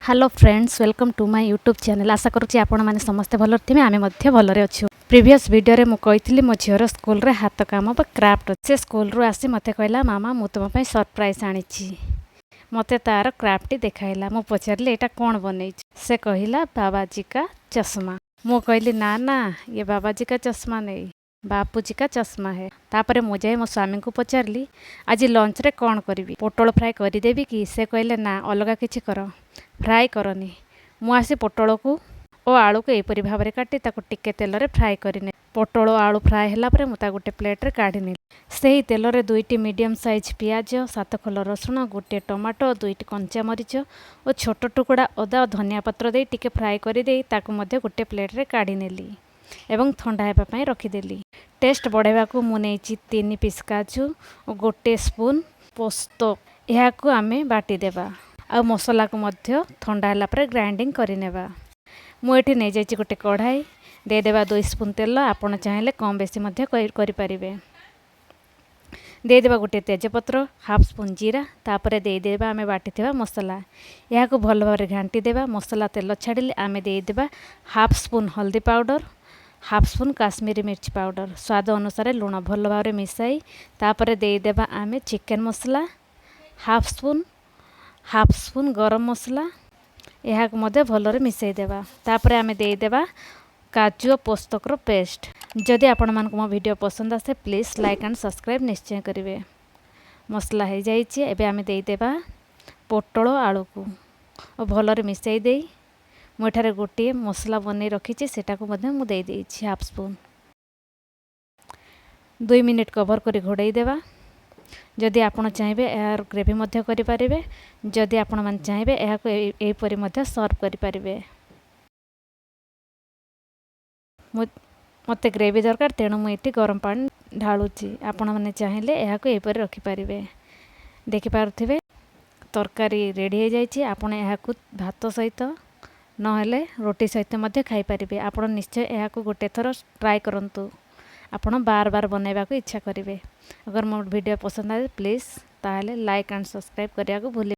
Hello friends, welcome to my YouTube channel. ଆଶା କରୁଛି ଆପଣମାନେ ସମସ୍ତେ ଭଲରେ ଥିବେ, ଆମେ ମଧ୍ୟ ଭଲରେ ଅଛୁ। ପ୍ରିଭିୟସ୍ ଭିଡ଼ିଓରେ ମୁଁ କହିଥିଲି, ମୋ ଝିଅର ସ୍କୁଲରେ ହାତ କାମ ବା କ୍ରାଫ୍ଟ। ସେ ସ୍କୁଲରୁ ଆସି ମୋତେ କହିଲା, "ମାମା, ମୁଁ ତୁମ ପାଇଁ ସରପ୍ରାଇଜ୍ ଆଣିଛି।" ମୋତେ ତା'ର କ୍ରାଫ୍ଟଟି ଦେଖାଇଲା। ମୁଁ ପଚାରିଲି, "ଏଇଟା କ'ଣ ବନେଇଛୁ?" ସେ କହିଲା, "बाबाजी का चश्मा।" ମୁଁ କହିଲି, "ନା ନା, ये बाबाजी का चश्मा नहीं, बापूजी का चश्मा है।" ତାପରେ ମୁଁ ଯାଇ ମୋ ସ୍ୱାମୀଙ୍କୁ ପଚାରିଲି, "ଆଜି ଲଞ୍ଚରେ କ'ଣ କରିବି? ପୋଟଳ ଫ୍ରାଏ କରିଦେବି କି?" ସେ କହିଲେ, "ନା, ଅଲଗା କିଛି କର, ଫ୍ରାଏ କରନି।" ମୁଁ ଆସି ପୋଟଳକୁ ଓ ଆଳୁକୁ ଏହିପରି ଭାବରେ କାଟି ତାକୁ ଟିକେ ତେଲରେ ଫ୍ରାଏ କରିନେଲି। ପୋଟଳ ଆଳୁ ଫ୍ରାଏ ହେଲା ପରେ ମୁଁ ତାକୁ ଗୋଟେ ପ୍ଲେଟ୍ରେ କାଢ଼ି ନେଲି। ସେହି ତେଲରେ ଦୁଇଟି ମିଡ଼ିୟମ୍ ସାଇଜ୍ ପିଆଜ, 7 ଖୋଲ ରସୁଣ, ଗୋଟିଏ ଟମାଟୋ, ଦୁଇଟି କଞ୍ଚାମରିଚ ଓ ଛୋଟ ଟୁକୁଡ଼ା ଅଦା ଓ ଧନିଆ ପତ୍ର ଦେଇ ଟିକେ ଫ୍ରାଏ କରିଦେଇ ତାକୁ ମଧ୍ୟ ଗୋଟେ ପ୍ଲେଟ୍ରେ କାଢ଼ି ନେଲି ଏବଂ ଥଣ୍ଡା ହେବା ପାଇଁ ରଖିଦେଲି। ଟେଷ୍ଟ ବଢ଼ାଇବାକୁ ମୁଁ ନେଇଛି 3 ପିସ୍ କାଜୁ ଓ ଗୋଟେ ସ୍ପୁନ୍ ପୋସ୍ତ। ଏହାକୁ ଆମେ ବାଟିଦେବା ଆଉ ମସଲାକୁ ମଧ୍ୟ ଥଣ୍ଡା ହେଲା ପରେ ଗ୍ରାଇଣ୍ଡିଙ୍ଗ କରିନେବା। ମୁଁ ଏଠି ନେଇଯାଇଛି ଗୋଟେ କଢ଼ାଇ। ଦେଇଦେବା 2 ସ୍ପୁନ୍ ତେଲ। ଆପଣ ଚାହିଁଲେ କମ୍ ବେଶୀ ମଧ୍ୟ କରିପାରିବେ। ଦେଇଦେବା ଗୋଟିଏ ତେଜପତ୍ର, ହାଫ୍ ସ୍ପୁନ୍ ଜିରା। ତାପରେ ଦେଇଦେବା ଆମେ ବାଟିଥିବା ମସଲା। ଏହାକୁ ଭଲ ଭାବରେ ଘାଣ୍ଟି ଦେବା। ମସଲା ତେଲ ଛାଡ଼ିଲେ ଆମେ ଦେଇଦେବା ହାଫ୍ ସ୍ପୁନ୍ ହଳଦୀ ପାଉଡ଼ର, ହାଫ୍ ସ୍ପୁନ୍ କାଶ୍ମୀରୀ ମିର୍ଚ ପାଉଡ଼ର, ସ୍ୱାଦ ଅନୁସାରେ ଲୁଣ। ଭଲ ଭାବରେ ମିଶାଇ ତାପରେ ଦେଇଦେବା ଆମେ ଚିକେନ୍ ମସଲା ହାଫ୍ ସ୍ପୁନ୍, ହାଫ୍ ସ୍ପୁନ୍ ଗରମ ମସଲା। ଏହାକୁ ମଧ୍ୟ ଭଲରେ ମିଶାଇ ଦେବା। ତାପରେ ଆମେ ଦେଇଦେବା କାଜୁ ଓ ପୋସ୍ତକର ପେଷ୍ଟ। ଯଦି ଆପଣମାନଙ୍କୁ ମୋ ଭିଡ଼ିଓ ପସନ୍ଦ ଆସେ, ପ୍ଲିଜ୍ ଲାଇକ୍ ଆଣ୍ଡ ସବସ୍କ୍ରାଇବ୍ ନିଶ୍ଚୟ କରିବେ। ମସଲା ହେଇଯାଇଛି। ଏବେ ଆମେ ଦେଇଦେବା ପୋଟଳ ଆଳୁକୁ ଓ ଭଲରେ ମିଶାଇ ଦେଇ ମୁଁ ଏଠାରେ ଗୋଟିଏ ମସଲା ବନେଇ ରଖିଛି, ସେଟାକୁ ମଧ୍ୟ ମୁଁ ଦେଇଦେଇଛି ହାଫ୍ ସ୍ପୁନ୍। 2 ମିନିଟ୍ କଭର୍ କରି ଘୋଡ଼େଇ ଦେବା। ଯଦି ଆପଣ ଚାହିଁବେ, ଏହାର ଗ୍ରେଭି ମଧ୍ୟ କରିପାରିବେ। ଯଦି ଆପଣମାନେ ଚାହିଁବେ, ଏହାକୁ ଏହିପରି ମଧ୍ୟ ସର୍ଭ କରିପାରିବେ। ମୋତେ ଗ୍ରେଭି ଦରକାର, ତେଣୁ ମୁଁ ଏଠି ଗରମ ପାଣି ଢାଳୁଛି। ଆପଣମାନେ ଚାହିଁଲେ ଏହାକୁ ଏହିପରି ରଖିପାରିବେ। ଦେଖିପାରୁଥିବେ, ତରକାରୀ ରେଡ଼ି ହେଇଯାଇଛି। ଆପଣ ଏହାକୁ ଭାତ ସହିତ ନହେଲେ ରୁଟି ସହିତ ମଧ୍ୟ ଖାଇପାରିବେ। ଆପଣ ନିଶ୍ଚୟ ଏହାକୁ ଗୋଟେ ଥର ଟ୍ରାଏ କରନ୍ତୁ, ଆପଣ ବାର ବାର ବନାଇବାକୁ ଇଚ୍ଛା କରିବେ। अगर ମୋ ଭିଡ଼ିଓ ପସନ୍ଦ ଆସେ, ପ୍ଲିଜ୍ ତାହେଲେ ଲାଇକ୍ ଆଣ୍ଡ ସବସ୍କ୍ରାଇବ୍ କରିବାକୁ ଭୁଲି